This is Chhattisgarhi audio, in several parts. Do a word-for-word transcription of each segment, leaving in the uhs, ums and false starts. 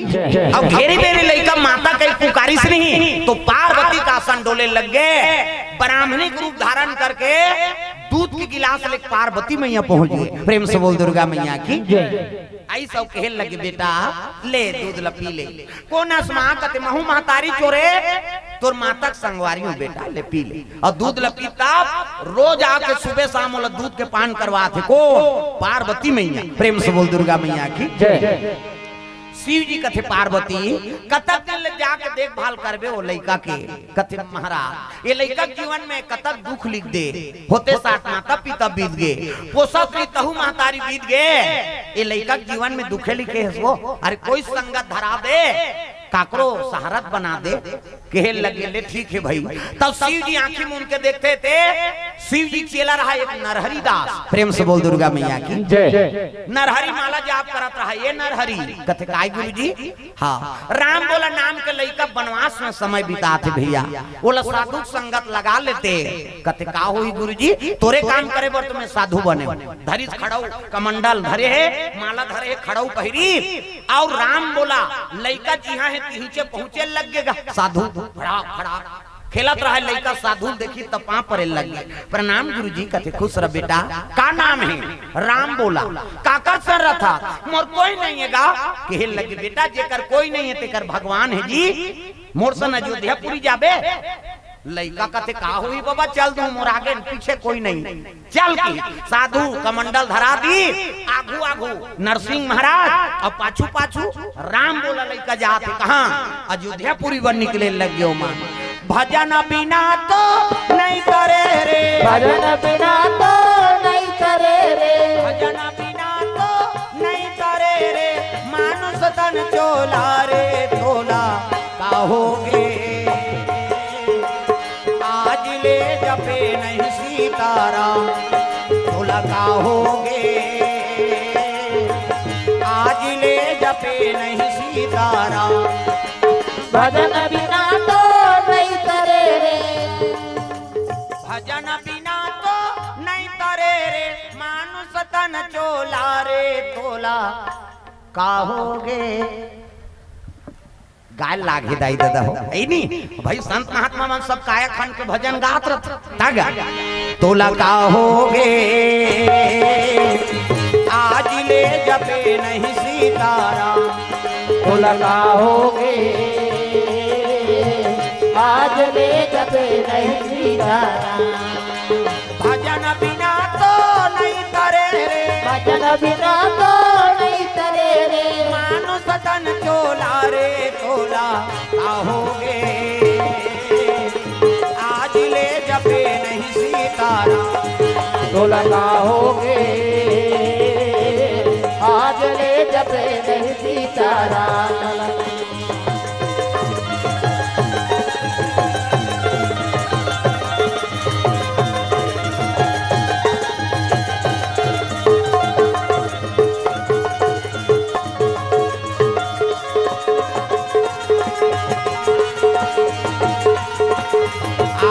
अब घेरी बेरी लइका माता कहि पुकारिस नहीं, तो पार्वती का आसन डोले लग गे। ब्राह्मणी के रूप धारण करके दूध के गिलास लेके पार्वती मैया पहुंच गे। प्रेम से बोल दुर्गा मैया की। आई सब कहे लगे, "बेटा, ले दूध ल पी ले।" "कोन अस माँ?" कथे, "महू महतारी चोरे, तोर माता के संगवारी हूँ बेटा, ले पी ले।" अउ दूध ल पी, तब रोज आके सुबह शाम ओला दूध के पान करवाथे। कोन? पार्वती मैया। प्रेम से बोल दुर्गा मैया की। शिव जी कथे, "पार्वती, कतक दिन ले जाके देखभाल करबे ओ लइका के?" कथे, "महाराज, ये लइका के जीवन में कतक दुख लिख दे, होते साथ माता पिता बीत गे, पोसत रही तहू महतारी बीत गे, ये लइका के जीवन में दुखे लिखे हस वो, अरे कोई संगत धरा दे, काकरो सहारत बना दे।" कहे लगे, "ले ठीक हे भाई।" तब शिव जी आंखी मूंद के देखथे ते शिव जी चेला रहा एक नरहरि दास। प्रेम से बोल दुर्गा मैया की। नरहरि माला जाप करत रहा, "ये नरहरि।" कथे, "काय गुरु जी?" "हाँ, राम बोला नाम के लइका बनवास में समय बिताथे भैया, ओला साधु संगत लगा लेते।" कथे, "का होही गुरु जी, तोरे काम करे बर तो मैं साधु बने हूँ।" धरिस खड़ऊ, कमंडल धरे हे, माला धरे हे, खड़ऊ पहिरी, अउ राम बोला लइका जिहाँ हे तिहिचे पहुँचे लग गेगा। साधु फड़ाक फड़ाक खेलत रहा, लइका साधु देखी त पाँव परे लग गे। "प्रणाम गुरु जी।" कथे, "खुश रह बेटा, का नाम हे?" "राम बोला।" "काकर संग रथस?" "मोर कोई नहीं हे गा।" कहे लगे, "बेटा, जेकर कोई नहीं हे तेकर भगवान हे जी, मोर संग अयोध्यापुरी जाबे?" लइका कथे, "का होही बाबा, चल दूं, मोर आगे पीछे कोई नहीं।" चल के साधु कमंडल धरा दी, आगू आगू नरसिंह महाराज अउ पाछू पाछू राम बोला लइका जात हे। कहाँ? अयोध्यापुरी बर निकले लग गे ओमन। भजन बिना तो नहीं तरे रे। भजन बिना तो नहीं तरे रे। भजन बिना तो नहीं तरे रे। मानुष तन चोला रे तोला का होगे। आज ले जपे नहीं सीताराम, तोला का होगे। आज ले जपे नहीं सीताराम। भजन बिना तो नहीं तरे रे। भजन बिना तो नहीं तरे रे। मानुष तन चोला रे तोला का होगे। गाय लागे दाई ददा हो, ऐ नी? भाई संत महात्मा मन सब काया खन के भजन गात रथ। तग तोला का होगे। आज ले जपे नहीं सीताराम। तोला का होगे। आज ले जपे नहीं सीताराम। भजन बिना तो नहीं तरे रे। भजन बिना तो नहीं तरे रे। मानुष तन चोला रे तोला का होगे। आज ले जपे नहीं सीताराम। तोला का होगे। आज ले जपे नहीं सीताराम।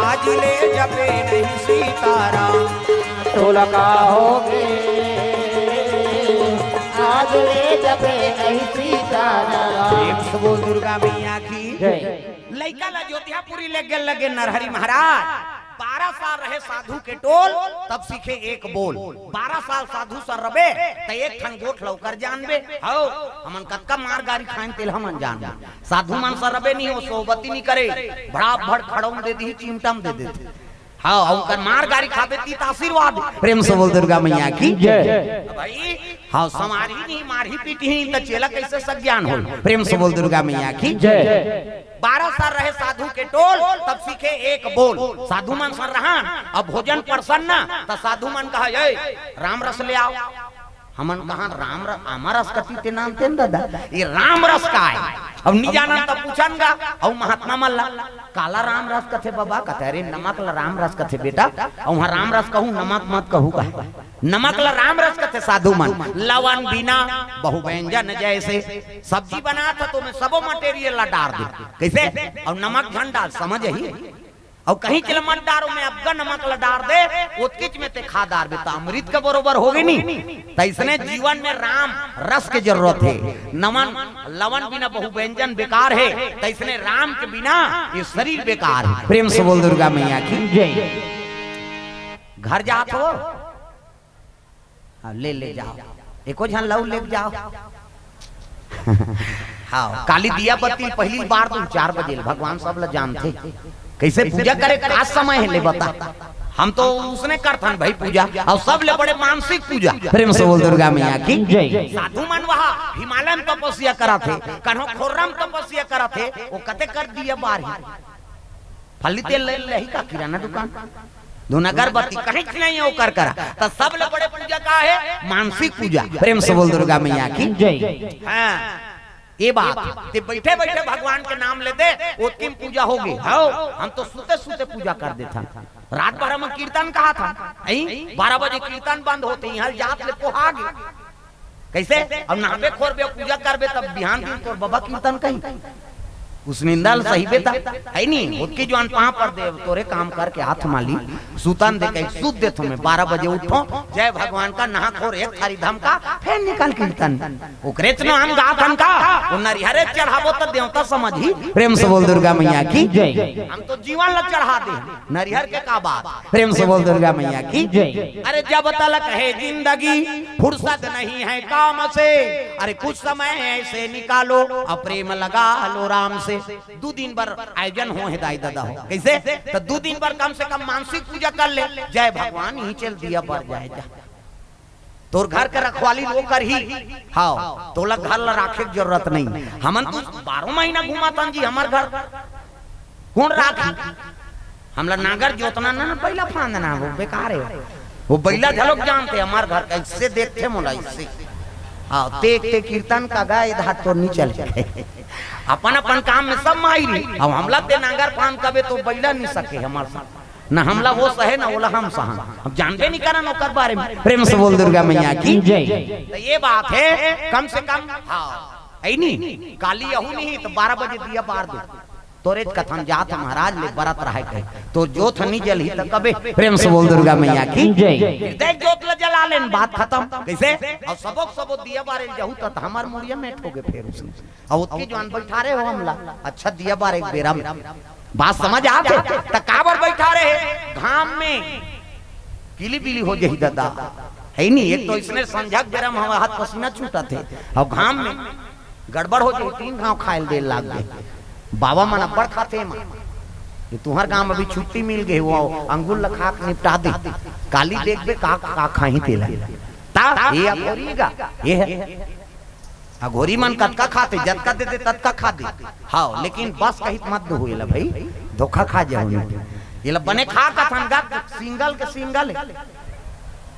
आज ले जपे नहीं सीताराम। तोला का होगे। आज ले जपे नहीं सीताराम। प्रेम से बोल दुर्गा मैया की। जय। लइका ला अयोध्यापुरी ले गेल लगे नरहरि महाराज। बारह साल रहे साधु के टोल, तब सीखे एक बोल। बारह साल साधु संग रबे, त एक ठन गोठ लौकर जानबे। हौ, हमन कतका मार गारी खाएन, तेला हमन जानबे। साधु मन संग रबे नहीं, ओ सोबती नहीं करे, भड़ा भड़ खड़ौम दे दिही, चिमटम दे देथे। हाँ, अउ ओकर मार गारी खाबे ती त आशीर्वाद। प्रेम से बोल दुर्गा मैया की। जय। भाई, हाँ, संवारही नहीं, मारही पीटही, त चेला कैसे सज्ञान होही? प्रेम से बोल दुर्गा मैया की। जय। बारह साल रहे साधु के टोल, तब सीखे एक बोल। साधु मन संग रहन, अब भोजन परसन न, त साधु मन कहा, "ए, राम रस ले आव।" हमन कहा, "राम रस, आमा रस कथी ते नाम तेन ददा, ये राम रस का आय?" अब नी जानन त पूछन गा, अउ महात्मा मन ला, "काला राम रस कथे बबा?" कथे, "अरे नमक ला राम रस कथे बेटा, अउ उहाँ राम रस कहू, नमक मत कहू," कहे। नमक ला राम रस कथे साधु मन। लवन बिना बहु व्यंजन जैसे, सब्जी बनात ह त ओमे सबो material ला डार दे। कैसे? अउ नमक झन डाल, समझ ही। अउ कहीं चल मत डारो में अब्बा नमक ल डार दे, ओतकीच में ते खा डारबे त अमृत के बरोबर होगे नी। तइसने जीवन में राम रस के जरूरत हे। नमन लवन बिना बहु व्यंजन बेकार हे, तइसने राम के बिना ये शरीर बेकार हे। प्रेम से बोल दुर्गा मैया की जय। घर जात हो, हाँ, ले ले जाओ, एको झन लऊ ले जाओ। हाँ, काली दिया बत्ती पहिली बार दू चार बजे ले, भगवान सब ला जानथे। कइसे पूजा करे का समय हे ले बता। हम तो उसने करथन भाई पूजा, अउ सबले बड़े मानसिक पूजा। प्रेम से बोल दुर्गा मैया की जय। साधु मन वहा हिमालय में तपस्या करत हे, कन्हो खोर्रा में तपस्या करत हे, वो कते कर दिया बार ही। फल्ली तेल ले लेही का किराना दुकान, धुन अगरबत्ती कहीं नहीं ओकर करा, त सबले बड़े पूजा का हे? मानसिक पूजा। प्रेम से बोल दुर्गा मैया की जय। हाँ, ये बात ते बैठे बैठे भगवान के नाम ले दे, ओतकी में पूजा होगे। हव, हम तो सुते सुते पूजा कर देथन। रात भर हम कीर्तन कहाथन, अई बारह बजे कीर्तन बंद होथे, इहाँ जात ले पोहा गे। कइसे? अब नहाबे खोरबे, पूजा करबे, तब बिहान दिन तोर बबा कीर्तन कही। उस निंदा ल सही बेटा, हे नी? ओतकी जुवान पाँव पर दे, तोरे काम करके हाथ माली, सुतन दे कही, सुत देथों मैं, बारह बजे उठों, जय भगवान का, नहा खोर एक थारी धमका, फेर निकाल कीर्तन। ओकरेच नाम गाथन का, वो नरिहरे चढ़ाबो त देवता समझही। प्रेम से बोल दुर्गा मैया की जय। हम तो जीवन ला चढ़ा दे, नरिहर के का बात। प्रेम से बोल दुर्गा मैया की जय। अरे जब तलक है जिंदगी, फुर्सत नहीं है काम से, अरे कुछ समय ऐसे निकालो, अउ प्रेम लगा लो राम से। दू दिन बर आयोजन हो हे दाई ददा हो, कइसे? त दू दिन बर कम से कम मानसिक पूजा कर ले, जय भगवान, इही चल दिया बर जाए जा। तोर घर के रखवाली वो करही। हव, तोला घर ला राखे के जरूरत नहीं। हमन तो बारह महीना घुमाथन जी हमर घर। कोन राखही? हमला नांगर जोतना ना, ना बइला फांदना, वो बेकार हे। वो बइला घलोक जानथे हमर घर कइसे देखथे मोला अइसे। हाँ, ते, ते कीर्तन का गाय धात तो नहीं चले। अपन अपन काम में सब माहिर हे। अब हमला ते नांगर फांद कबे तो बइला नहीं सके हमर साथ। ना हमला वो सहे, ना ओला हम सहन। हम जानबे नहीं करन ओकर बारे में। प्रेम से बोल दुर्गा मैया की जय। त ये बात हे, कम से कम, हाँ, हे नी, काली अहू नहीं त बारह बजे दिया बार दे। तोरेच कथन जात महाराज ले बरत रहे कहे, तोर जोत ह नी जलही त कबे। प्रेम से बोल दुर्गा मैया की जय। हृदय जोत ल जला लेन, बात खतम। कइसे? अउ सबो के सबो दिया बारे ल जहू त हमर मुड़िया मेट होगे फेर उसने। अउ ओतकी जुवान बइठारे हो हमला, अच्छा दिया बारे एक बेरा में। बात समझ आत हे? त काबर बइठारे हे? घाम में किली बिली हो जही ददा, हे नी? एक तो इसने संझा के बेरा में हवा हाथ पसीना छूटत हे, अउ घाम में गड़बड़ हो जही, तीन घांव खाए ल दे लाग गे। बाबा मन अब्बड़ खाथे एमा, ये तुंहर गांव में अभी छुट्टी मिल गे, वो अंगुर ल खा के निपटा दे। काली देखबे का, का खाही तेला। ता ये अघोरी गा, ये हे। अघोरी मन कतका खाथे, जतका दे दे ततका खा दे। हव, लेकिन बस कहित मत दो एला भाई, धोखा खा जाहू नहीं। एला बने खा कथन गा, सिंगल के सिंगल हे।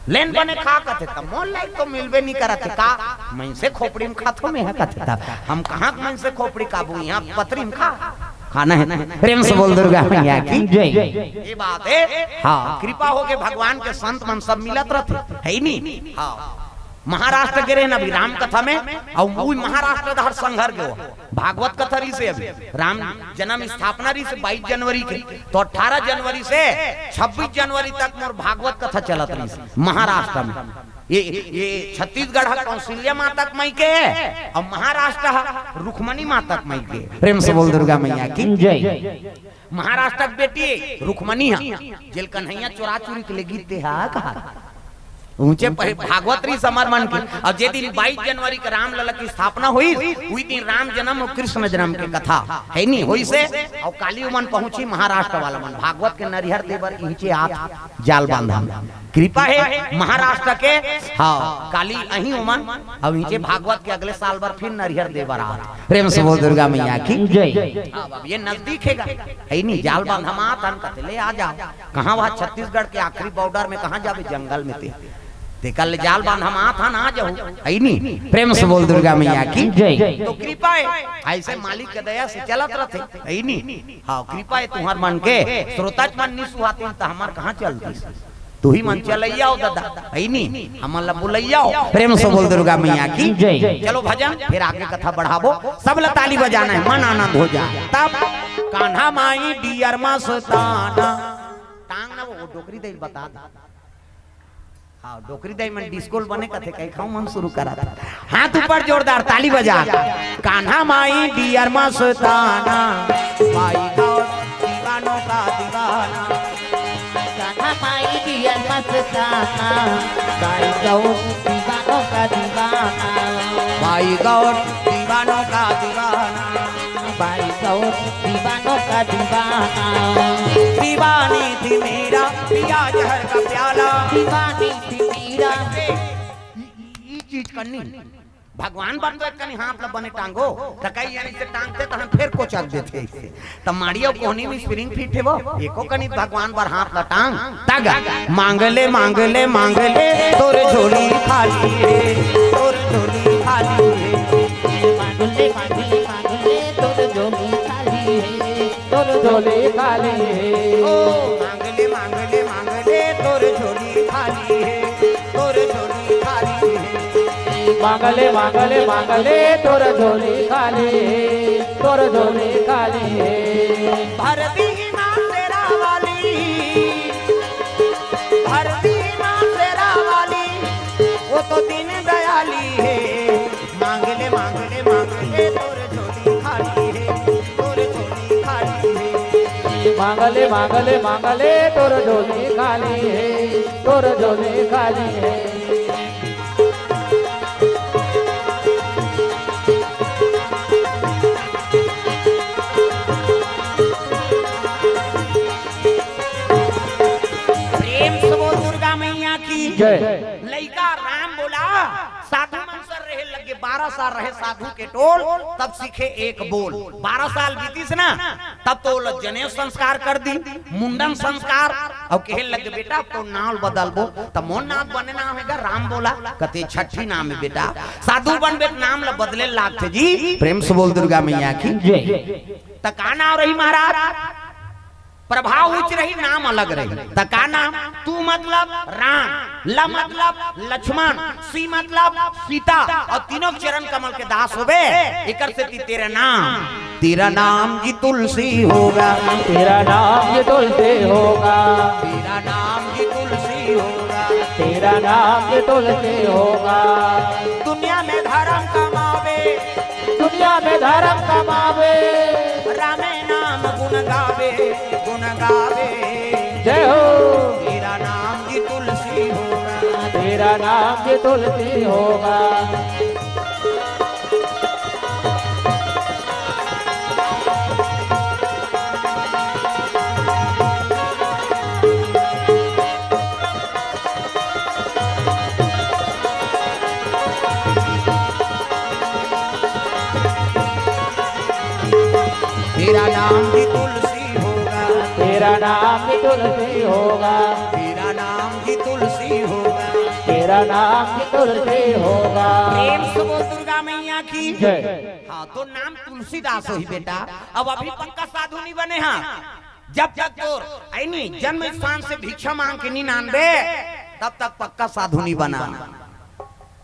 लेन बने खा कथे, त मोर लायक तो मिलबे नहीं करत हे का? मइनसे खोपड़ी में खाथो में हे कथे, त हम कहाँ के मइनसे खोपड़ी काबू, इहाँ पतरी में खा, खाना हे। प्रेम से बोल दुर्गा मैया की जय। ये बात हे। हाँ, कृपा होगे भगवान के, संत मन सब मिलत रथे, हे नी? हाँ, महाराष्ट्र गे रहेन अभी राम कथा में, अउ उही महाराष्ट्र डहर संघर गे हो। भागवत कथा रहिसे अभी, राम जन्म स्थापना रहिसे बाईस जनवरी के, त अठारह जनवरी से छब्बीस जनवरी तक मोर भागवत कथा चलत रहिसे महाराष्ट्र में। ये, ये छत्तीसगढ़ ह कौशल्या माता के मइके हे, अउ महाराष्ट्र ह रुक्मणी माता के मइके हे। प्रेम से बोल दुर्गा मैया की जय। महाराष्ट्र के बेटी रुक्मणी ह, जेल कन्हैया चोरा चुरी के ले गिस ते हा कहा। ऊंचे पह-, भागवत रहिस हमर मन के। अउ जे दिन बाईस जनवरी के रामलला के स्थापना होइस, उही दिन राम जन्म अउ कृष्ण जन्म के कथा हे नी होइसे। अउ काली उमन पहुंची महाराष्ट्र वाला मन, भागवत के नरिहर दे बर इहिंचे आत जाल बांधा। कृपा हे महाराष्ट्र के। हाँ, काली अही उमन, अउ इहिंचे भागवत के अगले साल बर फिर नरिहर दे बर आत। प्रेम से बोल दुर्गा मैया की जय। हाँ, अब ये नजदीक हे गा, हे नी, जाल बांधा मात हन कथे ले आ जाव। कहाँ वहाँ छत्तीसगढ़ के आखिरी बॉर्डर में कहाँ जाबे, जंगल में ते। तेकर ले जाल बांधा मात हन आ जाव, हे नी। प्रेम से बोल दुर्गा मैया की जय। तो कृपा हे, अइसे मालिक के दया से चलत रथे, हे नी। हाँ, कृपा हे तुंहर मन के, श्रोता मन नी सुहातिन त हमर कहाँ चलतिस। तुही मन चलइया हो ददा, हे नी, हमन ला बुलइया हो। प्रेम से बोल दुर्गा मैया की जय। चलो भजन, फिर आगे कथा बढ़ाबो। सब ला ताली बजाना हे, मन आनंद हो जाए। तब कान्हा माई डियर मस्ताना। टांग ना वो डोकरी दे बता दे। हाँ, डोकरी दे मन डिस्कोल बने कथे, कहीं खाऊ मन शुरू करा था। हाथ ऊपर जोरदार ताली बजा। कान्हा माई डियर मस्ताना, माई गौर दीवानों का दीवाना। कान्हा माई डियर मस्ताना, माई गौर दीवानों का दीवाना। माई गौर दीवानों का दीवाना। माई गौर दीवानों का दीवाना। दीवानी थी मीरा, पिया जहर का प्याला। दीवानी थी मीरा। ई, ई, ई चीज करनी। भगवान बर तो एक कनी हाथ ला बने टांगो, त कई यानी से टांगते त हम फेर कोचक देथे। त माड़ियो कोहनी में स्प्रिंग फिट हे वो, एको कनी भगवान बर हाथ ला टांग, तग मांगले, मांगले, मांगले, तोर झोली खाली हे, तोर झोली खाली हे। मांगले, मांगले, मांगले, तोर झोली खाली हे, तोर झोली खाली हे। ओ, मांगले, मांगले, मांगले, तोर झोली खाली हे, तोर झोली खाली हे। मांगले, मांगले, मांगले, तोर झोली खाली हे, तोर झोली खाली हे। भर दी माँ शेरा वाली, भर दी माँ शेरा वाली, वो तो दीन दयाली हे। मांगले, मांगले, मांगले, तोर झोली खाली हे, तोर झोली खाली हे। मांगले, मांगले, मांगले, तोर झोली खाली हे, तोर झोली खाली हे। प्रेम से बोल दुर्गा मैया की जय। लइका राम बोला, साधु मन सर रहे लगे, बारह साल रहे साधु के टोल, तब सीखे एक बोल। बारह साल बीतिस ना, तब तो ओला जनेऊ संस्कार कर दी, मुंडन संस्कार, अउ कहे लगे, "बेटा, अब तो नाम बदलबो।" त मोर नाम बने नाम हे गा राम बोला, कथे, "छठी नाम हे बेटा, साधु बनबे त नाम ला बदले लागथे जी।" प्रेम से बोल दुर्गा मैया की जय। त का नाम रही महाराज? प्रभाव उच्च रही, नाम अलग रही। त का नाम? तू मतलब राम, ल मतलब लक्ष्मण, सी मतलब सीता, अउ तीनों चरण कमल के दास होबे, एकर सेती तेरा नाम, तेरा नाम जी तुलसी होगा। तेरा नाम ये तुलसी होगा। तेरा नाम जी तुलसी होगा। तेरा नाम ये तुलसी होगा। दुनिया में धर्म कमावे, दुनिया में धर्म कमावे। रामे नाम गुण गावे, गुण गावे। जय हो। तेरा नाम जी तुलसी होगा। तेरा नाम ये तुलसी होगा। तेरा नाम भी तुलसी होगा। तेरा नाम भी तुलसी होगा। तेरा नाम भी तुलसी होगा। तेरा नाम भी तुलसी होगा। प्रेम से बोल दुर्गा मैया की जय। हाँ, तो नाम तुलसीदास होही बेटा। अब अभी पक्का साधु नहीं बने हा। जब तक तोर ऐनी जन्म स्थान से भिक्षा मांग के नहीं नानबे, तब तक पक्का साधु नहीं बना।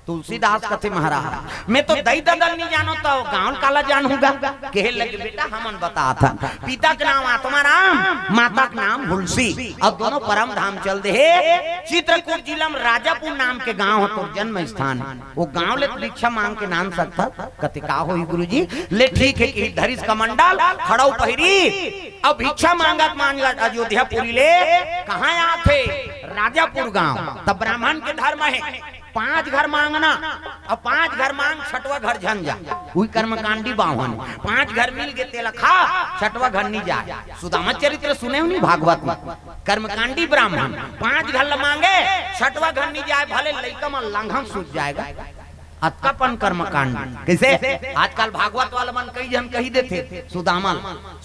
तुलसीदास कथे महाराज, मैं तो दई ददन नहीं जानो, तो गांव काला जानूंगा। कहे लगे, "बेटा, हमन बतात हन, पिता के नाम आत्माराम, माता के नाम हुलसी, अउ दोनों परम धाम चल दे हे। चित्रकूट जिला में राजापुर नाम के गांव हे, तोर जन्म स्थान हे। वो गांव ले तो भिक्षा मांग के नान सकता।" कथे, "का होही गुरुजी?" ले ठीक हे कि धरिस कमंडल, खड़ाऊ पहिरी, अब भिक्षा मांगत मांगत अयोध्यापुरी ले कहाँ आथे? राजापुर गांव। तब ब्राह्मण के धर्म हे, पांच घर मांगना, अउ पांच घर मांग, छठवा घर झन जा। उही कर्मकांडी बाम्हन, पांच घर मिल गे तेला खा, छठवा घर नी जाय। सुदामा चरित्र सुने हो नी भागवत में, कर्मकांडी ब्राह्मण पांच घर ल मांगे, छठवा घर नी जाय, भले लइका मन लांघन सूत जाय गा। अतका पन कर्मकांड। कइसे? आजकल भागवत वाला मन कई झन कही देथे, सुदामा ल,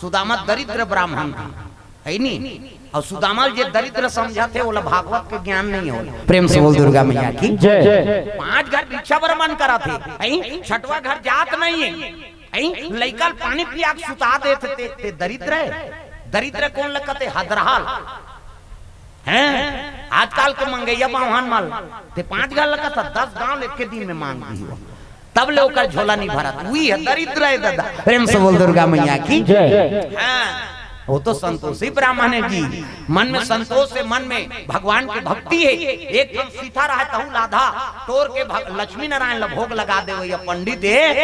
सुदामा दरिद्र ब्राह्मण हे, हे नी? अउ सुदामा ल जे दरिद्र समझथे, ओला भागवत के ज्ञान नहीं होय। प्रेम से बोल दुर्गा मैया की जय। पांच घर भिक्षा बर मन करत हे, हे? छठवा घर जात नहीं हे, हे? लइका ल पानी पिया के सुता देथे, ते, ते दरिद्र हे? दरिद्र कोन ल कथे? हदरहा ल। हैं? आजकल के मंगइया बाम्हन मन ल, ते पांच घर ल कथा, दस गांव ल एके दिन में मांग दिही। तब ले ओकर झोला नहीं भरत, उही ह दरिद्र हे दादा। प्रेम से बोल दुर्गा मैया की। जय। हाँ, वो तो संतोषी ब्राह्मण हे जी। मन में संतोष हे, मन में भगवान के भक्ति हे। एक ठन सीता रहे, तहू ला आधा तोर के भग-, लक्ष्मी नारायण ला भोग लगा दे, वही पंडित हे,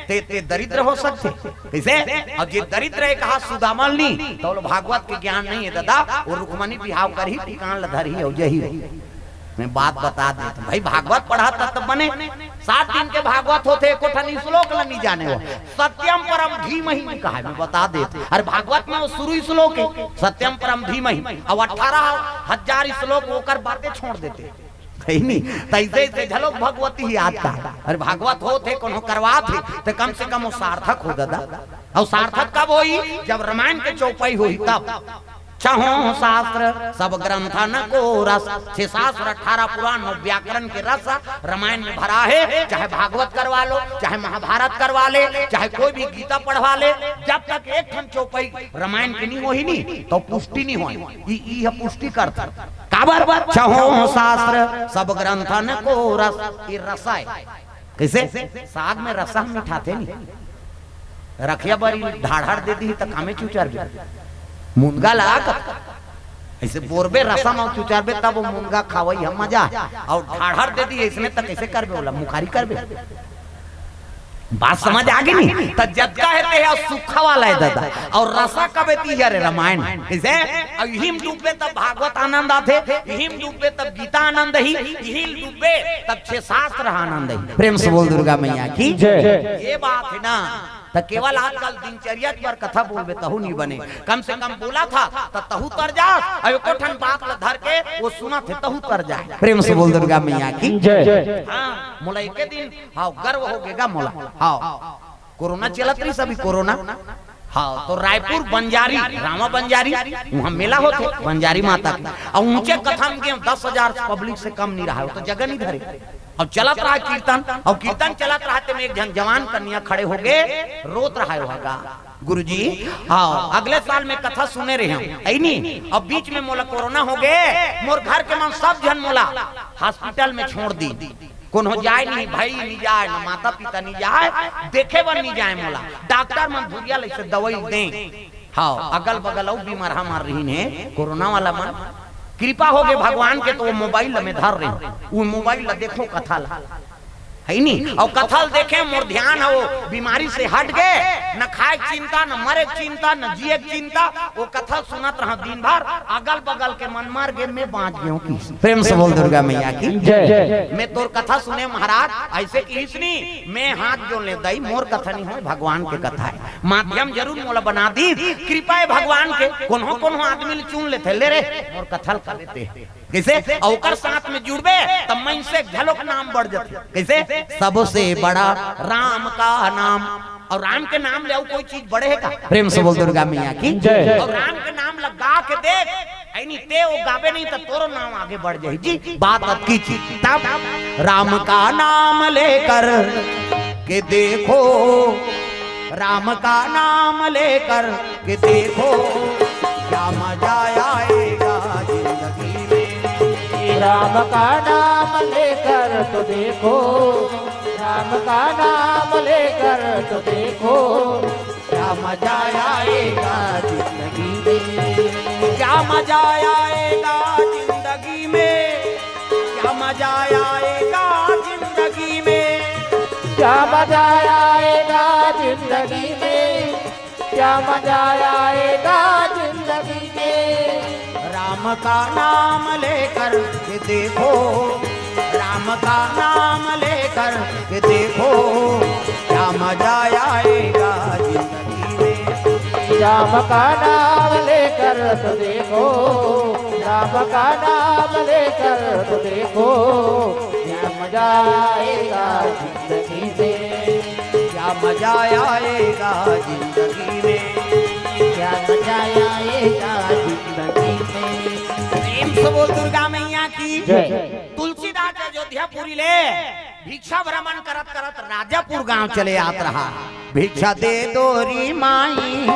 ते, ते दरिद्र हो सकथे? कइसे? अउ जे दरिद्र हे, कहा सुदामा ल नी, त ओला भागवत के ज्ञान नहीं हे दादा। वो रुक्मणी बिहाव करही, टिकान ला धरही अउ जही। मैं बात बता देत हूँ भाई, भागवत पढ़ा तब, तब बने। सात दिन के भागवत होथे, एको ठन श्लोक ल नहीं जाने हो। सत्यम परम धीमहि नहीं कहा, मैं बता देत हूँ। अरे भागवत में वो शुरू श्लोक हे, सत्यम परम धीमहि, अउ अठारह हजार श्लोक ओकर बाते छोड़ देते। हे नी? तइसे, तइसे झलोक भगवती ही आजकल। अरे भागवत होथे, कोनो करवात हे, त कम से कम वो सार्थक हो दादा। अउ सार्थक कब होही? जब रामायण के चौपाई होही तब। छहों शास्त्र सब ग्रंथन को रस, छह शास्त्र, अठारह पुराण अउ व्याकरण के रस रामायण में भरा हे। चाहे भागवत करवा लो, चाहे महाभारत करवा ले, चाहे कोई भी गीता पढ़वा ले, जब तक एक ठन चौपाई रामायण के नहीं होही नी, त पुष्टि नहीं होही। ई, ई ह पुष्टि करथे। काबर? छहों शास्त्र सब ग्रंथन को रस, ये रस हे। कइसे? साग में रसा मिठाथे नी। रखिया बरी ढाढ़ाड़ दे दिही त कामे चुचरबे। मुनगा ला का? अइसे बोरबे रसा म चुचरबे तब वो मुनगा खावई ह मजा हे। अउ ढाढ़ाड़ दे दिही अइसने त कइसे करबे ओला? मुखारी करबे। बात समझ आ गे नी? त जतका हे ते ह सुक्खा वाला हे दादा। अउ रसा कबे दिही? अरे रामायण। कइसे? अउ इही म डूबबे तब भागवत आनंद आथे, इही म डूबबे तब गीता आनंद ही, इही म डूबबे तब छह शास्त्र आनंद ही। प्रेम से बोल दुर्गा मैया की। जय। ये बात हे ना, त केवल आजकल दिनचर्या के बर कथा बोलबे तहू नहीं बने। कम से कम बोलत हस त तहू तर जास, अउ एको ठन बात ल धर के वो सुनत हे तहू तर जाय। प्रेम से बोल दुर्गा मैया की। जय। हाँ, मोला एके दिन, हाँ, गर्व हो गे गा मोला। हाँ, कोरोना चलत रहिस अभी, कोरोना। हाँ, त रायपुर बंजारी, रामा बंजारी, उहाँ मेला होथे बंजारी माता के। अउ ऊंचे कथा म गेंव, दस हजार पब्लिक से कम नहीं रहय, त जगह नहीं धरे। अउ चलत रहय कीर्तन, अउ कीर्तन चलत रहय, तेमे एक झन जवान कनिहा खड़े हो गे, रोत रहय, ओ हा गा, "गुरुजी, हाँ, अगले साल मैं कथा सुने रहेंव, हे नी, अउ बीच में मोला कोरोना हो गे, मोर घर के मन सब झन मोला हॉस्पिटल में छोड़ दिस।" कोनो जाय नहीं, भाई नहीं जाय, ना माता पिता नहीं जाय, देखे बर नहीं जाय मोला। डॉक्टर मन धुरिया ले से दवाई दे। हाँ, अगल बगल अउ बीमार हमार रहिन हे, कोरोना वाला मन। कृपा हो गे भगवान के, त वो मोबाइल ल मैं धर रहेंव, वो मोबाइल ल देखेंव कथा ल। हे नी? अउ कथा ल देखेंव, मोर ध्यान ह वो बीमारी से हट गे, न खाय के चिंता, न मरे के चिंता, न जिये के चिंता। वो कथा ल सुनत रहेंव दिन भर, अगल बगल के मन मर गे, मैं बांच गेंव कि। प्रेम से बोल दुर्गा मैया की। जय। मैं तोर कथा सुनेंव महाराज, अइसे किहिस नी, मैं हाथ जोड़ लेंव, दाई, मोर कथा नहीं होय, भगवान के कथा हे। माध्यम जरूर मोला बना दिस, कृपा हे भगवान के। कोनो कोनो आदमी ल चुन लेथे, "ले रे, मोर कथा ल कर देते।" कइसे? अउ ओकर साथ में जुड़बे, त मनसे घलोक नाम बढ़ जाथे। कइसे? सबसे बड़ा राम का नाम। अउ राम के नाम ले अउ कोई चीज बढ़े हे का? प्रेम से बोल दुर्गा मैया की। जय। अउ राम के नाम ल गा के देख, हे नी, ते वो गाबे नहीं त तोरो नाम आगे बढ़ जाही जी। बात अतकी थी। तब राम का नाम लेकर के देखो, राम का नाम लेकर के देखो, क्या मजा आएगा जिंदगी में। राम का नाम लेकर तो देखो, राम का नाम लेकर तो देखो, क्या मजा आएगा जिंदगी में। क्या मजा आएगा जिंदगी में, क्या मजा आएगा जिंदगी में। क्या मजा आएगा जिंदगी में, क्या मजा आएगा जिंदगी में। राम का नाम लेकर के देखो, राम का नाम लेकर के देखो, क्या मजा आएगा जिंदगी में। राम का नाम लेकर तो देखो, राम का नाम लेकर तो देखो, क्या मजा आएगा जिंदगी में। क्या मजा आएगा जिंदगी में। क्या मजा आएगा जिंदगी में। प्रेम से बोल दुर्गा मैया की। जय। तुलसीदास अयोध्यापुरी ले भिक्षा भ्रमण करत करत राजापुर गांव चले आत रहा। भिक्षा दे दो री माई,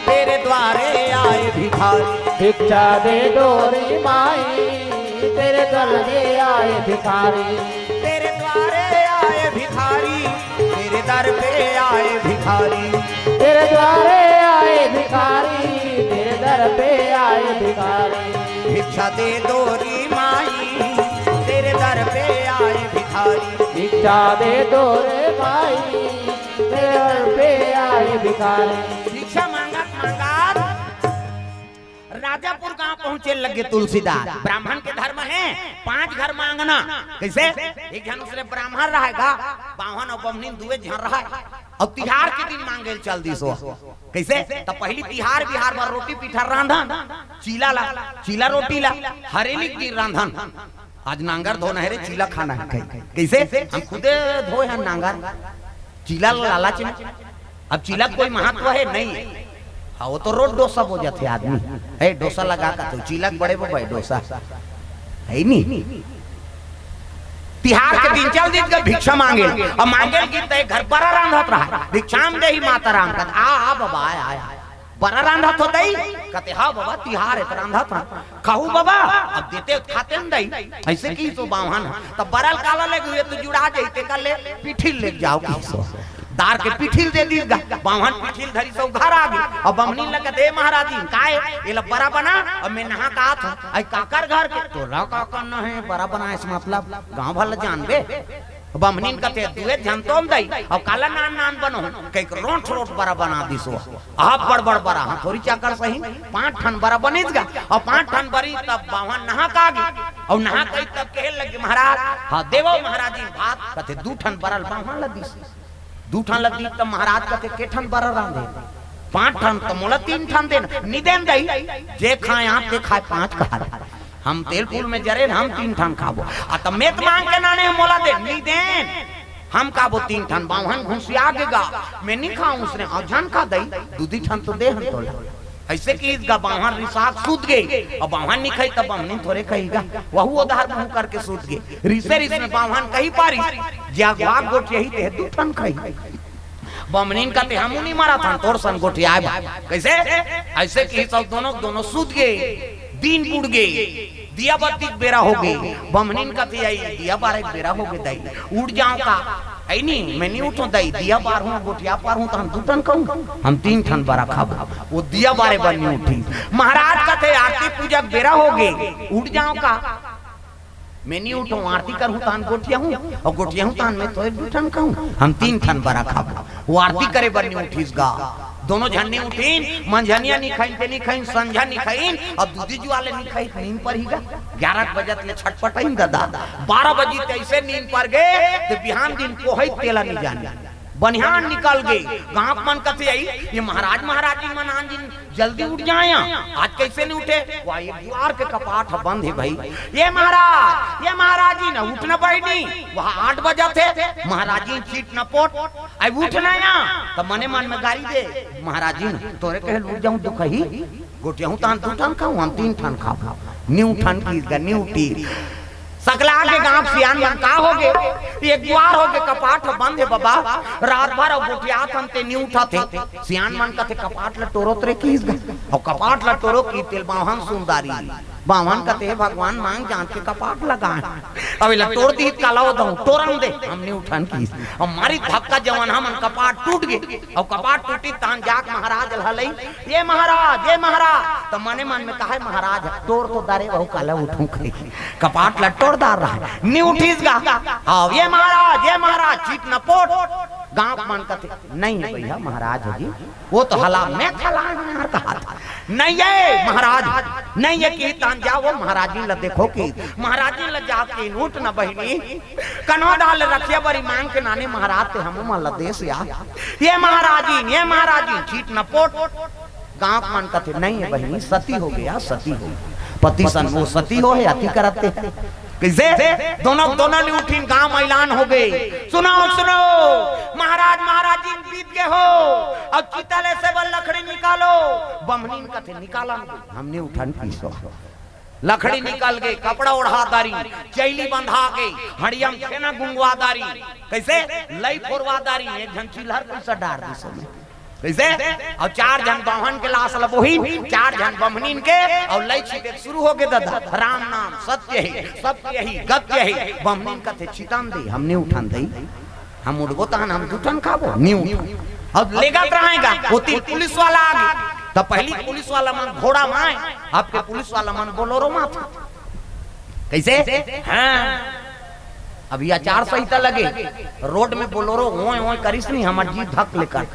तेरे द्वारे आए भिखारी। भिक्षा दे दो री माई, तेरे द्वारे आए भिखारी। तेरे द्वारे आए भिखारी, दर पे आए भिखारी। तेरे द्वारे आए भिखारी, तेरे दर पे आए भिखारी। भिक्षा दे दो रे माई, तेरे दर पे आए भिखारी। भिक्षा दे दो रे माई, तेरे दर पे आए भिखारी। भिक्षा मांगत मांगत राजापुर गांव पहुंचे लगे तुलसीदास। ब्राह्मण के धर्म हे पांच घर मांगना। कइसे? एक झन उसने ब्राह्मण रहेगा, बाम्हन अउ बम्हनिन दुए झन रहे, अउ तिहार के दिन मांगे ल चल दिस ओ। कइसे? त पहिली तिहार बिहार बर रोटी पीठा रांधन, चीला ला, चीला रोटी ला हरेली के दिन रांधन। आज नांगर धोना हे रे, चीला खाना हे कहि। कइसे? हम खुदे धोए हन नांगर, चीला ला लालच में। अब चीला के कोई महत्व हे? नहीं हे। हाँ, वो तो रोज डोसा बोजत हे आदमी। ए, डोसा लगा का तो चीला के बड़े बबा, डोसा हे नी। तिहार के दिन चल दिस गा भिक्षा मांगे, अब मांगे ल गिस त एक घर बरा रांधत रहा, भिक्षाम देहि मातरम कथे, आ आ बबा, आय आय, बरा रांधत हो दई? कथे, हाँ बबा, तिहार हे त रांधत हन। खाहू बबा? अब देते हो त खातेन दई। अइसे किहिस ओ बाम्हन ह। त बरा ल काला लेगहू, ए तो जुड़ा जही, तेकर ले पीठी ल लेग जाव किहिस ओ। दार के पीठी ल दे दिस गा। बाम्हन पीठी ल धरिस अउ घर आ गे। अब बम्हनिन ल कथे, ए महाराजिन, काय? एला बरा बना, अब मैं नहा के आत हंव। अई काकर घर के? तोला का करना हे बरा बनाए से मतलब? गांव भर ल जानबे। बम्हनिन कथे, दुए झन तो हन दई, अब काला नान नान बनोहूं, कहिके रोंठ रोंठ बरा बना दिस ओ। अब बड़ बड़ बरा, हाँ, थोरी चाकर सही, पांच ठन बरा बनिस गा, अउ पांच ठन बरिस तब बाम्हन नहा के आ गे, अउ नहा के तब कहे लगे, महाराज, हाँ, देवो महाराजिन भात, कथे, दू ठन बरा ल बाम्हन ल दिस, दू ठन ल दिस, तब महाराज कथे, के ठन बरा रांधे? पांच ठन, त मोला तीन ठन देन, नी देन दई, जे खाय आप ते खाय पांच कहा। हम तेल फूल में जरेन, हम तीन ठन खाबो। आ त मैं त मांग के नाने हंव, मोला दे, नी देन। हम खाबो तीन ठन। बाम्हन घुसिया गे गा, मैं नी खांव उसने, अउ झन खा दई, दू दी ठन तो दे हन तोला। अइसे किहिस गा, बाम्हन रिसा के सुत गे। अब बाम्हन नी खाही त बम्हनिन थोरे कही गा, वहू ओधार मुंह करके सुत गे। रिसे रिस में बाम्हन कहि पारिस, जे अगवा के गोठियाही तेह दू ठन खाही। बम्हनिन कथे, हमू नी मरत हन तोर सन गोठियाय बर। कइसे? अइसे किहिस अउ दोनों दोनों सुत गे। दिन बुड़ गे, दिया बत्ती के बेरा हो गे। बम्हनिन कथे, अई दिया बारे के बेरा हो गे दई, उठ जांव का? अई नी, मैं नी उठंव दई, दिया बारहूं, गोठिया पारहूं, त हम दू ठन खाहूं, हम तीन ठन बरा खाबो। ओ दिया बारे बर नी उठिस। महाराज कथे, आरती पूजा के बेरा हो गे, उठ जांव का? मैं नी उठंव, आरती करहूं तहन गोठियाहूं, अउ गोठियाहूं तहन मैं तोहे दू ठन खाहूं, हम तीन ठन बरा खाबो। ओ आरती करे बर नी उठिस गा। दोनों झन नी उठिन, मंझनिया नी खाइन, ते नी खाइन, संझा नी खाइन, अब दूधी जुआ ले नी खाइन, नींद परही गा। ग्यारह बजत ले छटपटाइन ददा, बारह बजी ते अइसे नींद पर गे, ते बिहान दिन कोहई तेला नी जाने। बनिहान निकल गे, गांव मन कथे, अई ये महाराज महाराजी मन आन दिन जल्दी उठ जाय, आज कइसे नी उठे? वाह, एक दुवार के कपाट ह बंद हे भई। ये महाराज, ये महाराजी न उठ न बहिनी, वहां आठ बजत हे, महाराजी चीट न पोट, अई उठ न या, त मने मन में गारी दे, महाराजी न तोरे कहे ल उठ जाहूं दुखही, गोठियाहूं तहन दू ठन खाहूं, हम तीन ठन खाहूं, नी उठन किहिस गा, नी उठिस। सकला के गांव सियान मन का हो गे? एक दुवार हो गे, कपाट ह बंद हे बबा। रात भर अउ गोठियात हन ते नी उठत हे। सियान मन कथे, कपाट ल टोरो त रे किहिस गा। अउ कपाट ल टोरो किहिस तेला बाम्हन सुन डारिस। बाम्हन कथे, हे भगवान, मांग जांच के कपाट लगाय। अब एला टोर दिही त काला हो दहूं, टोरन दे, हम नी उठन किहिस। अउ मारिस धक्का जवन हमन कपाट टूट गे। अउ कपाट टूटिस तहन जाके महाराज ल हलई, ये महाराज, ये महाराज। त मने मन में कहे, महाराज टोर तो डारे, वहू काला उठहूं कहिके कपाट ल टोर डारे रहे, नी उठिस गा। अउ ये महाराज, ये महाराज, चीट न पोट। गांव मन कथे, नहीं हे भइया, महाराज हे जी, वो तो हला में खला यार कहा था। नहीं हे महाराज, नहीं हे किहिस तहन जाव ओ महाराजिन ल देखव किहिस। महाराजिन ल जाके उठ न बहिनी, कनवा डाल रखिया बरी मांग के नाने महाराज ते हमू मन ल देस या। ये महाराजिन, ये महाराजिन, चीट न पोट। गांव मन कथे, नहीं हे बहिनी, सती हो गे, सती हो गे। पति सन वो सती हो हे, अति करत हे। कइसे? दोनों, दोनों नी उठिन, गांव म ऐलान हो गे। सुनो, सुनो, महाराज महाराजिन बीत गे हो, अब चिता लेसे बर लकड़ी निकालो। बम्हनिन कथे, निकालन, हम नी उठन किहिस ओ। लकड़ी निकल गे, कपड़ा ओढ़ा डारिन, चइली बंधा गे, हड़िया म छेना गुंगवा डारिन। कइसे? लई फोरवा डारिन, एक झन चिल्हर कइसे डार दिस ओमे। कइसे? अउ चार झन बाम्हन के लास ल बोहिन, चार झन बम्हनिन के, अउ लई छिते के सुरू हो गे ददा। राम नाम सत्य हे, सत्य ही गत्य हे। बम्हनिन कथे, चितन दे, हम नी उठन दई। हम उठबो तहन हम दू ठन खाबो, नी उठ। अब लेगत रहेगा, ओती पुलिस वाला आगे। त पहिली पुलिस वाला मन घोड़ा म आय, अब के पुलिस वाला मन बोलेरो म आथे। कइसे? हाँ, अभी आचार संहिता लगे, रोड में बोलेरो ओए ओए करिस नहीं, हमर जी धक ले काट।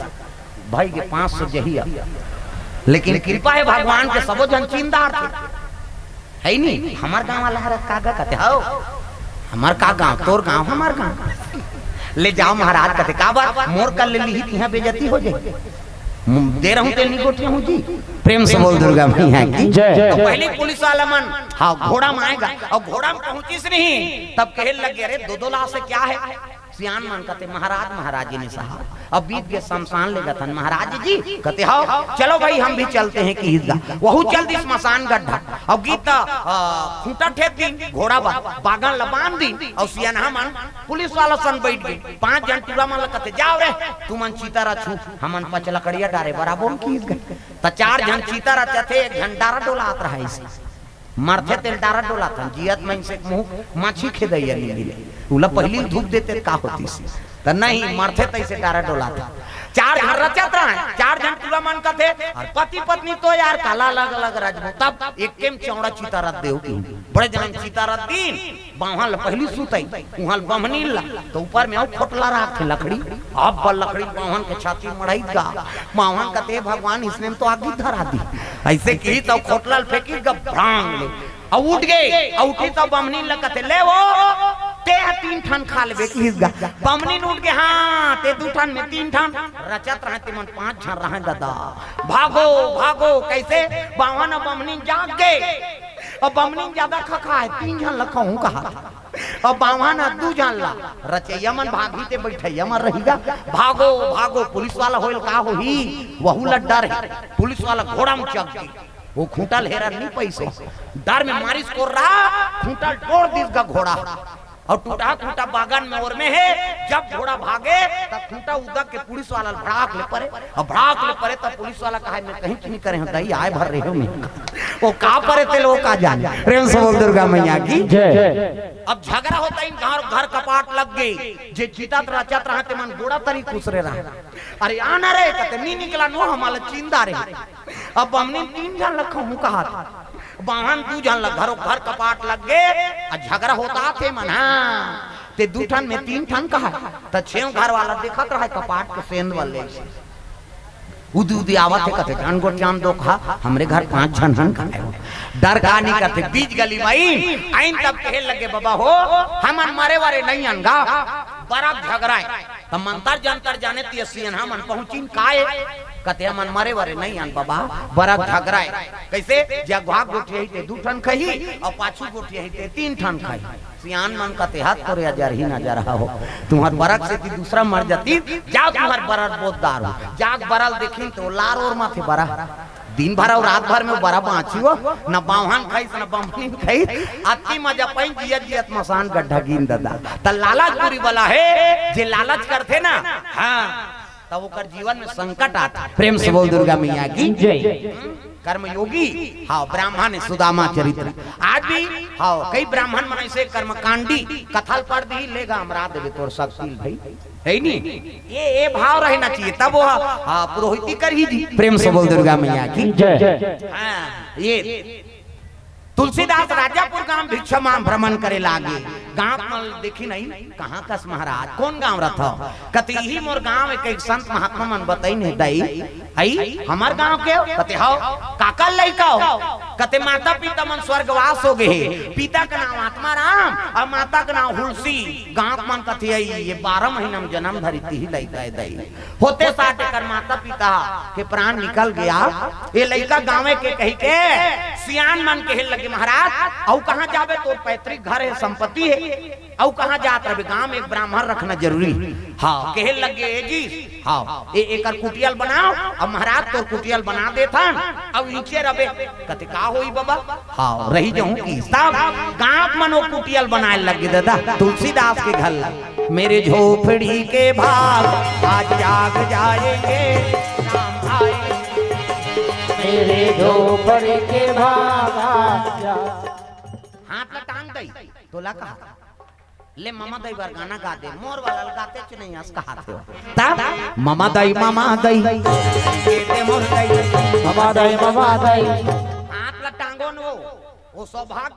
भाई के पाँच सौ जही अब। लेकिन कृपा हे भगवान के, सबो झन चिन्हदार थे। हे नी, हमर गाँव वाला हर का गा कथे, "हव, हमर का गाँव, तोर गाँव, हमर गाँव।" ले जाव महाराज कथे, "काबर? मोर कर ले लिही, तिहाँ बेइज्जती हो जाही। मु-, दे रहूं तेल नी गोठियाहूं जी।" प्रेम से बोल दुर्गा मैया की जय। त पहिली पुलिस वाला मन, हाँ, घोड़ा म आय गा, अउ घोड़ा म पहुंचिस नहीं, तब कहे लगे, "अरे, दो दो लाश हे, का हे?" सियान मन कथे, "महाराज, महाराज जी नहीं साहब, अब बीत गे शमशान लेगत हन महाराज जी।" कथे, "हव, चलो भाई, हम भी चलते हैं," किहिस गा। वहू चल दिस स्मशान गड्ढा। अब गीत, अ, खूंटा ठेक दिन, घोड़ा बा-, बागन ल बांध दिन, अउ सियनहा मन पुलिस वाला संग बइठ गे। पांच झन टूरा मन ल कथे, "जाव रे, तुमन चिता रचहू, हमन पचलकड़िया डारे बर आबोन," किहिस गा। त चार झन चिता रचथे, एक झन डारा डोलात रहय अइसे। मरथे तेला डारा डोलाथन, जियत मइनसे के मुंह माछी खेदइया नी मिले। उला पहिली धूप देते त का होतिस? त नहीं, मरथे तइसे डारा डोलाथन। चार झन रचत रहय, चार झन टूरा मन कथे, "अरे पति पत्नी तो यार काला अलग अलग रचबो, तब एके म चौड़ा चिता रच देव," किहिन। बड़े जन चिता रच दिन, बाम्हन ल पहिली सुतई, उहां ल बम्हनीन ल, त ऊपर में अउ खोटला राखथे लकड़ी, अब बल लकड़ी बाम्हन के छाती म मढ़ाइस गा, बाम्हन कथे, "भगवान, इसने म तो आगी धरा दी।" अइसे किहिस त खोटला ल फेंकिस गा, भड़ांग ले। अउ उठ गे, अउ उठिस त बम्हनीन ल कथे, "ले वो, तें ह तीन ठन खा लेबे," किहिस गा। बम्हनीन उठ गे, "हाँ, तें दू ठन, में तीन ठन।" रचत रहय, तेमन पांच झन रहय ददा। भागो, भागो, कइसे? बाम्हन अउ बम्हनीन जाग गे। अब बम्हनीन जादा खखाय, तीन झन ल खहूं कहत। अब बाम्हन ह दू झन ल, रचइया मन भागही ते बइठइया मन रही गा। भागो, भागो, पुलिस वाला होय ल का होही, वहू ल डर हे। पुलिस वाला घोड़ा म चघ गे। ओ खूंटा ल हेरन नी पइस ओ। डर में मारिस कोर्रा, खूंटा ल टोर दिस गा घोड़ा। अउ टूटहा खूंटा बागन में ओर में हे, जब घोड़ा भागे, त खूंटा उदक के पुलिस वाला ल भड़ाक ले परे। अब भड़ाक ले परे, त पुलिस वाला कहय, "में कहीं नी करे हंव दई, आय भर रहे हंव में।" ओ का परे तेला ओ का जाने। प्रेम से बोल दुर्गा मैया की जय। अब झगरा होत हे, घर, घर कपाट लग गे, जे चिता रचत रहय, तेमन गोड़ा तरी खुसरे रहय। "अरे आ ना रे," कथे, "नी निकलन ओ, हमला चिन्हदार हे।" अब बम्हनीन तीन झन ल खहूं कहत, बाम्हन दू झन ल, घरो घर कपाट लग गे, अउ झगरा होत हे तेमन, हाँ, तें दू ठन में तीन ठन कहय, त छेंव घर वाला देखत रहय कपाट के सेंध वाले। उदी उदी आवत हे कथे, "झन गोठियान दो खा, हमरे घर पांच झन हन," कहय। डर का नी कथे, बीच गली म आइन, आइन तब कहे लगे, "बबा हो, हमन मरे वरे नइ अन गा, बरा झगरा हे।" त मंतर जंतर जाने तिया सियनहा मन पहुंचिन, "काय?" कथे, "हमन मरे वरे नइ अन बबा, बरा झगरा हे।" कइसे? जे अगवा गोठियाही ते दू ठन खही, अउ पाछू गोठियाही ते तीन ठन खही। सियान मन कथे, "हत तोरे अजरही नजर हो, तुंहर बरा के सेती दूसरा मर जातिस, जा तुंहर बरा ल बोत डारहूं।" जाके बरा ल देखिन त ओ लार ओर म थे बरा। दिन भर अउ रात भर में बरा बांचिस ओ, न बाम्हन खइस, न बम्हनीन खइस, अति मजा पाइन, जियत जियत मसान गड्ढा गिन ददा। त लालच बुरी बला हे, जे लालच करथे ना, हाँ, त ओकर जीवन में संकट आथे। प्रेम से बोल दुर्गा मैया की जय। कर्मयोगी, हाँ, ब्राह्मण हे, सुदामा चरित्र। आज भी, हाँ, कई ब्राह्मण मन अइसे कर्मकांडी, कथा ल पढ़ दिही, ले गा अमरा देबे तोर सक्ति ल भाई, हे नी? ये, ये भाव रहना चाहिए, तब वो, हाँ, पुरोहिती करही जी। प्रेम से बोल दुर्गा मैया की जय। हाँ, ये तुलसीदास राजापुर गांव भिक्षा मांग भ्रमण करे लागे। गांव म देखिन, "कहां कस महाराज, कोन गांव रथव?" कथे, "इही मोर गांव हे, कई संत महात्मा मन बताइन हे दई।" "अई, हमर गांव के हो?" कथे, "हव।" "काकर लइका हो?" कथे, "माता पिता मन स्वर्गवास हो गे हे, पिता के नांव आत्माराम अउ माता के नांव हुलसी।" गांव मन कथे, "अई, ये बारह महीना में जनम धरी, तिही लइका हे दई।" होते साठ एकर माता पिता के प्राण निकल गया। ये लइका गांवे के कहिके सियान मन कहे लगे, "महाराज, अउ कहां जाबे? तोर पैतृक घर हे, संपत्ति हे, अउ कहां जात रहिबे? गांव में एक ब्राह्मण रखना जरूरी हे।" हाँ, कहे लगे, "ए जी, हाँ, ए, एकर कुटिया ल बनाव, अउ महाराज तोर कुटिया ल बना देथन, अउ इहिंचे रहिबे।" कथे, "का होही बबा?" हाँ, रही जाहूं कि सब गांव मन ओ कुटिया ल बनाय लग गे ददा, तुलसीदास के घर ल। मेरे झोपड़ी के भाग आज जाग जाएंगे, राम आएंगे। मेरे झोपड़ी के भाग आज जाग। हाथ ला टांग दई, तोला कहा। ले ममा दई बर गाना गा दे, मोर वाला ल गाते च नहीं अस कहात हो। ता ममा दई, ममा दई, दे मोर दई, ममा दई, ममा दई। हाथ ला टांगो न वो, वो सौभाग्य